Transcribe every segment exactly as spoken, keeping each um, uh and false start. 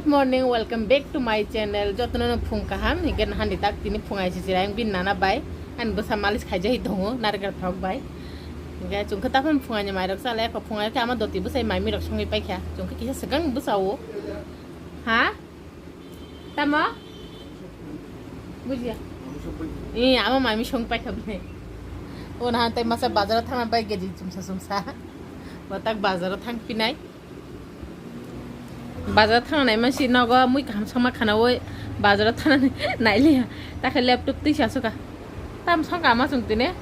Morning, welcome back to my channel. Jotono no phung kaham, hingke nahan di tak tini phung aisi jirai ang bin nana bai. Ani bwsa malis khaijai tongo, narikal thok bai. Hingke chwngkhe taphang phung ani mairok chala, eko phung ai khe ama doti bwsai mai mirok songwi paikha. Chwngkhe kisa swkang bwsao. Ha? Tamo? Bujiya. Ee, ama mami song paikha bini. O nahan tai masa bazaro thangna bai gedi chumsa chumsa. Bo tak bazaro thang pinai. Bazar thang nai mansi nogo mui kaham sama khana oi bazar thang nai liya. Ta khe laptop twi sa suka. Tam song kama sung tine.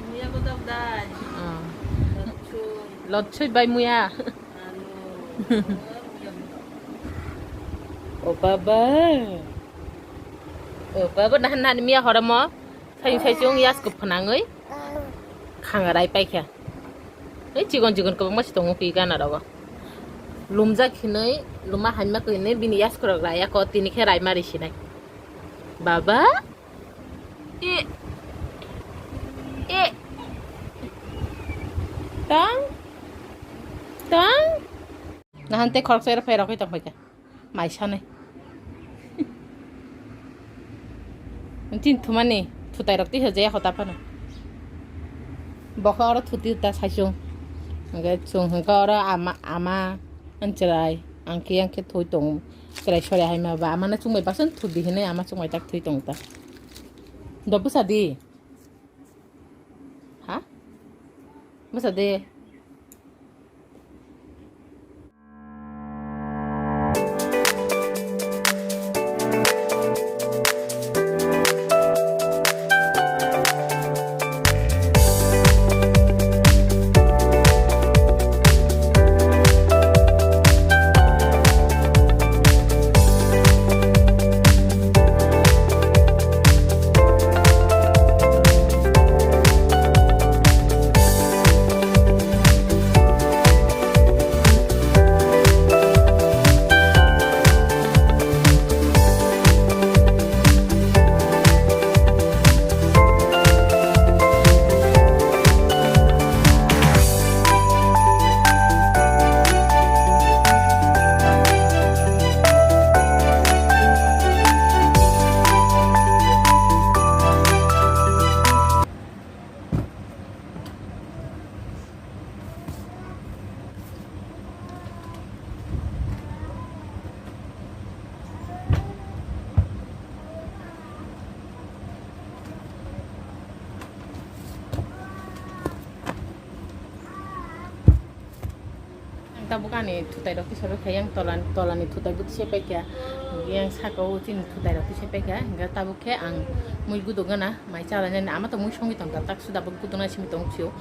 Muya ko dok dai. Ah. Lotchoi. Lotchoi bai muya. Anu. O baba. O baba nahan nahan miya horamo. Sai sai chung yas ko phanangoi. Khanga rai paikha. Ei chigon chigon kwbangma se tongo kwi gana rogo. Lumjak hinwi, luma haima kwini bini yaskorok raya ko tini khe raima ri sinai. Baba? E. E. Tang? Tang? Nahan te khoroksa era phai rokoi tong phaikha. Mai sanai. Tin thumani thutai rok tisa jaya hota phano. Bokha oro thuti ta saichung. Hingke chung hingke oro ama, ama anchwrai. Ang khe, ang khe thui tong. Chwrai sori hai ma ba. Ama no chungbai baksa thubi hinui ama chungbai tak thui tong ta. Do bwsa di. Ha? Bwsa de. Ang tabuk ani thutai rok tisoro khe yang tola, tolani thutai bo tisai paikha, yang saka o chini thutai rok tisai paikha, hingke tabuk khe ang mui guduk gana mai chala nani ama to mui songwi tongkha tak suda bo guduk nai simi tong phio,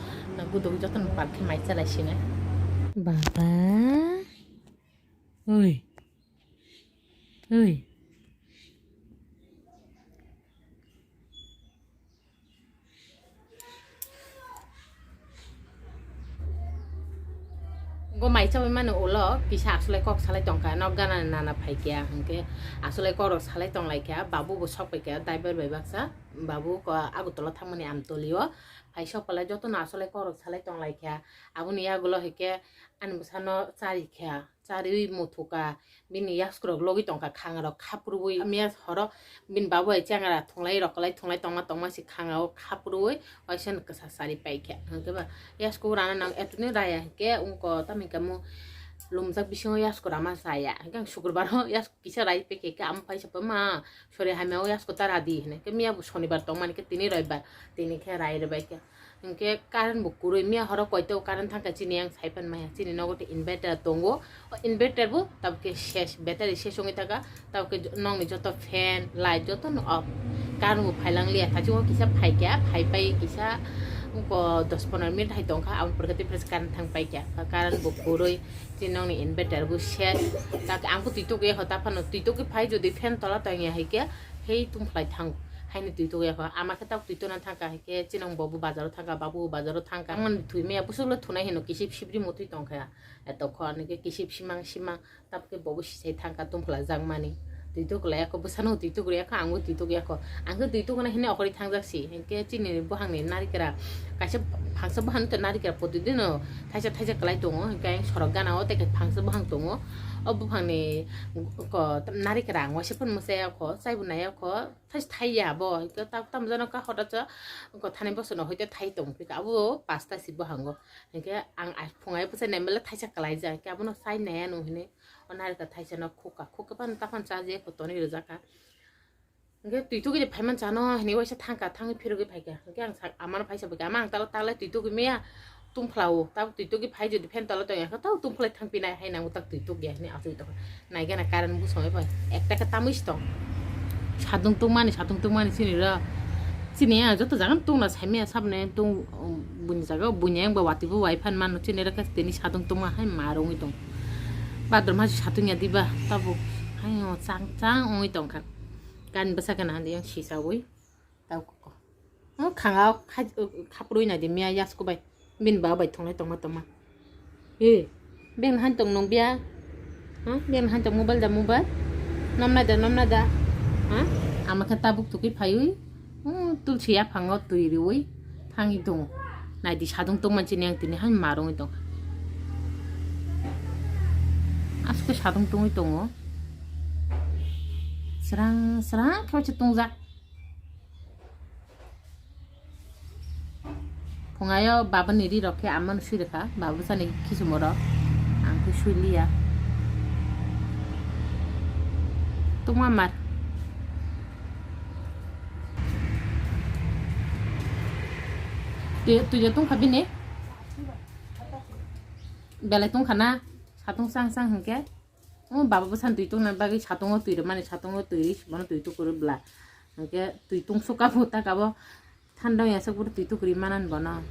guduk jotono pal khe mai chalai sinai. Baba. Oi. Oi. Go mai chawi mani ulo kisa asolai kok salai tongkha, nok gana nana phaikha, hingke asolai kok rok salai tonglaikha, babu bo sok paikha, driver bai baksa, babu ko Agartala thangmani Amtoli o, phai sok pala jotono asolai kok rok salai tonglaikha, aboni yagulo hingke ani bwsano charikha. Chariwi muthuka, bini yaskrok logwi tongkha, khangrok khapurwi. Miya horo bini babu hai chengra thunglai rok kwlai thunglai tongma tongma si khangao khapurwi, waisa no kwsa sari paikha. Hwnkhe ba yasku rana nang etoni raya hwnkhe wngko tamni kamo lumjak bisingo yasku rama saya. Hwnkhe ang sukrubaro yasku kisa rai paikha, amo paisa pama sori hamya o yasku ta radi hinwi. Hwnkhe miya bo sonibar tongmani khe tini roibar, tini khe rai rwbaikha. Hingke current bo kwrwi, miya horo koito current thangkha chini yang sai pan maya, chini nogo tei inverter tongo, o inverter bo tabuk khe ses, battery ses wngwi thangkha, tabuk khe nokni joto fan, light joto no off, current bo phailang liya, thachungo kisa phaikha, phaipai kisa wngko dos pondro minute hai tongkha, abo pore khe tei fresh current thang paikha, current bo kwrwi, chini nokni inverter bo ses, tak ang bo twi tugwi kha, ta phano twi tugwi phai, jodi fan tola tongya hai khe, hei tungphlai thang, haino twi tugwi kha, ama khe tabuk twi tuna thangkha hai. Khe chinong bobo bazaro thangkha, babu bazaro thangkha. Ang thwi maya busuk le thunai hino kisip sibri mutwi tongkha. Eto kho ani khe kisip simang simang tap khe bobo sisai thangkha tungphla jakmani. Twi tuklai ako bwsano twi tukrwi ako angbo twi tukrwi ako. Ang khe twi tukna hino okhorwi thangjak si. Hinkhe chini buhangni narikra kaisa phangsa buhangni to narikra protidino thaisa thaisa kwlai tongo. Hinkhe ang sorok gana o tei khe phangsa buhang tongo. O buphangni ko narikra ang waisa phano mwsaya kho, chaibo naiya kho, thais thaiya bo, hwnkhe ta-, tamo jano ka hota cha ko thani bosono hoite thai tong phika, abo pasta si buhango. Hwnkhe ang ai phungai bwsai naimale thaisa kalaijak, hwnkhe abono chai naiya nung hini o narikra thaisano khukha, khukha phano taphano chaje kho tonwi rwjakha. Hwnkhe twi tugwi de phaiman chano hinwi waisa thangkha, thangwi phirogwi phaikha. Hwnkhe ang sak-, amano phaisa bwkha, ama ang talo taklai twi tugwi maya tungphlao, tabuk twi tugwi phai jodi fan tolo tongya khe, tabuk tungphlai thangpinai hai nango tak twi tugya hinwi achugwi tongkha. Naikhe na current busongwi pai, ekta khe tamwi si tong. Satung tungmani, satung tungmani chini ro. Chini ya joto jaga tungna saimaya saboni tung, um, buini jaga buini yang ba watwi bo wai phan mano chini ro khe tini satung tungma hai ma rwngwi tong. Badrom hai satung ya diba tabuk hai chang chang wngwi tongkha. Kan bwsa gana hande yang sisawi tau koko. O khanga khai, khaprui nai de miya yasku bai. Bin ba bai thonglai tongma tongma. E, beng han tong nung biya. Ha, beng han tong mobile da mobile. Nom nai da, nom nai da. Ha, ama khe tabuk tukui phaiwi. Hmm, tulsi yaphango twi riwi thangwi tongo. Naidi sadung tongma chini ang tini hai ma rwngwi tongkha. Aswk sadung tongwi tongo. Srang srang khe se tongjak. Phungayo babani ri rok khe amano sui rwkha, babu sani khisimo rok. Ang khe sui liya. Tungma mar. Twi, twi je tungkha bini? Belai tungkha na? Satung sang sang hwnkhe? O baba bwsani twi tungna bagwi satungo twi rwmani, satungo twi rwi bono twi tukuru bla. Hwnkhe twi tungsuk abo ta kabo thanda wngya sak bwrwi twi tukuri manan bono.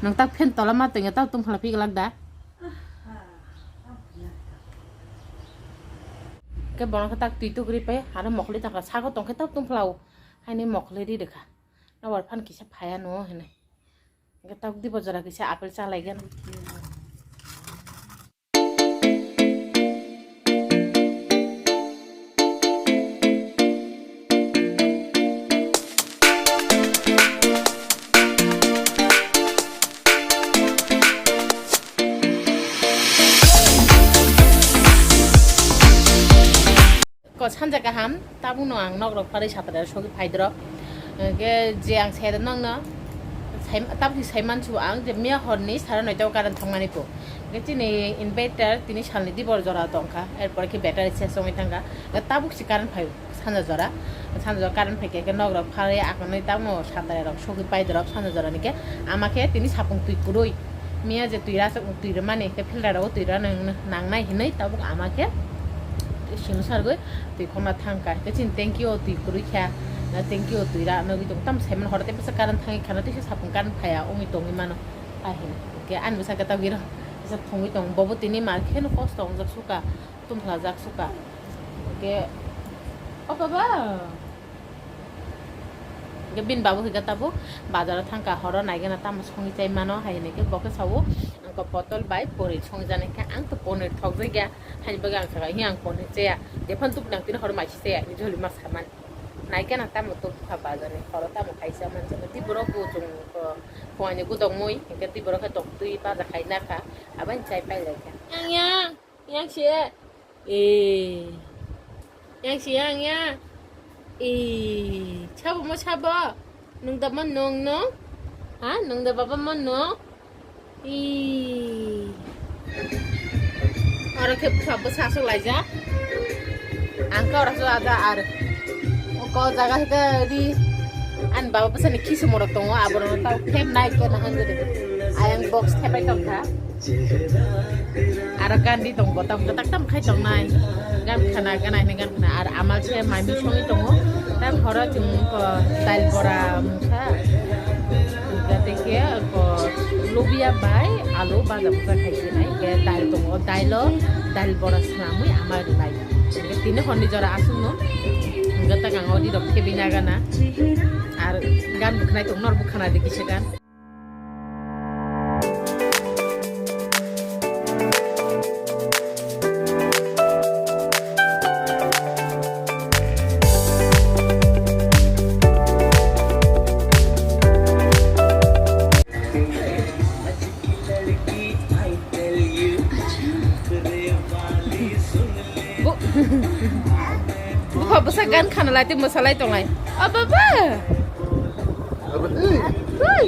Nwng tak fan tola ma tongya tak tungphla pi glak da. Khe bono khe tak twi tukuri pai aro mokli tangkha sago tongkhe tak tungphla o. Haini mokli ri rwkha. Nokbar phan kisa phaya no hinwi. Hwnkhe tabuk dibo jora kisa apple cha lai gana. Ko sanja kaham, tabukno ang nok rok pharwi satrai sogwi phai dorok. Hwnkhe je ang sai rw nokno, sai, tabukni sai mansu ang je miya horni sara noita o current thangmani po. Hwnkhe chini inverter tini salni dibor jora tongkha, erpore khe battery ses wngwi thangkha. Hwnkhe tabuk si current phai sanja jora, sanja jora current phaikhe khe nok rok pharwi akonwi tabukno satrai rok sogwi pai dorok sanja jora ni khe ama khe tini sapung twi kwrwi. Miya je twi ras-, twi rwmani, khe filter rogo twi rwna nangnai hinwi tabuk ama khe simi sargwi twi khokna thangkha. Khe chini tanki o twi kwrwi kha, na tanki o twi ra nugwi tongo. Tamo saiman horo tei bwsa current thangwi khana, tei se sapung current phaiya wngwi tongwi mano. Ahini khe ani bwsa khe tabuk iro bwsa thwngwi tongo, bobo tini mar kheno kosto wngjak suka, tumphla jak suka. Khe, o baba. Hwnkhe bini babu hwnkhe tabuk bazaro thangkha, horo naigena tamo songwi chai mano hai hwnwi khe bo khe sao, ang khe potol bai ponir songwi jani khe ang to ponir thokjakya, haini bagwi ang sakha, "Hi ang ponir chaya, jephanu tubunang tini horo maisi chaya," hinwi jholi ma samani. Naigena tamo tubukha bazarni horo tamo kaisa manjak, tei borok bo chwng, uh, phuaini gudok mui hwnkhe tei borok khe tok twi baja khai nakha, aboni chai pai laikha. Yang, yang, yang se. Eh. Yang si yang ya. Eh, sabo mo sabo. Nung da mo nung nung. Ha, nung da baba mo nung. Eh. Oro khe bwsa bwsa aswk laijak. Ang khe oro so ada ar. Ko jaga hwnkhe di. Ani baba bwsani khisu morok tongo, aborok tau thep nai khe nahan gede. Ayang box thepai tongkha. Aro gandhi tongo, tam tak tam khai tongnai. Gan khana, ganai ni gan khana. Ar amal se mai mi songwi tongo. Tam horo chwng ko dail bora mungsa. Gate khe ko lubia bai alu baja buja khai khe nai. Khe dail tongo, dailo, dail bora swnamwi ama rinai. Tini horni jora aswkno. Hwnkhe tak ang odi rok khebina gana. Ar gan bwkhnai tong nor bwkhana di kisa gan. Gan khana lai tei mwsalai tonglai. O baba. Oi.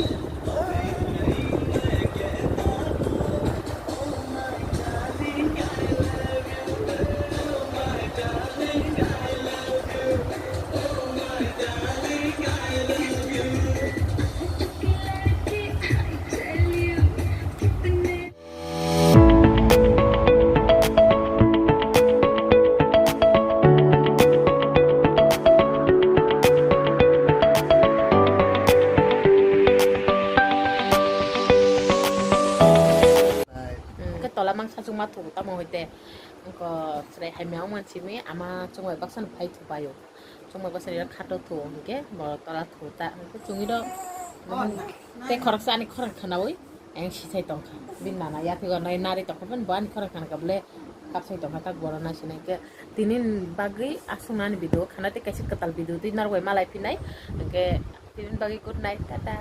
Ke tola mang sachung ma thugo tamo hoite. Ko sre hai meong man simi ama chungo baksan phai thupayo. Chwngma bwsari rok khato thu hwnkhe bo tola thu ta hwnkhe chwngwi rok tei khoroksa ani khorang khwnawi ayang sisai tongkha. Bini nana yathego nai nari tongkha phano bo ani khorang khwna kha bwle kapsai tongkha tak borok naisinai khe tini bagwi aswk nani video khwna tei kaisa kwtal video twi narwkbai malai phinai hwnkhe tini bagwi good night tata.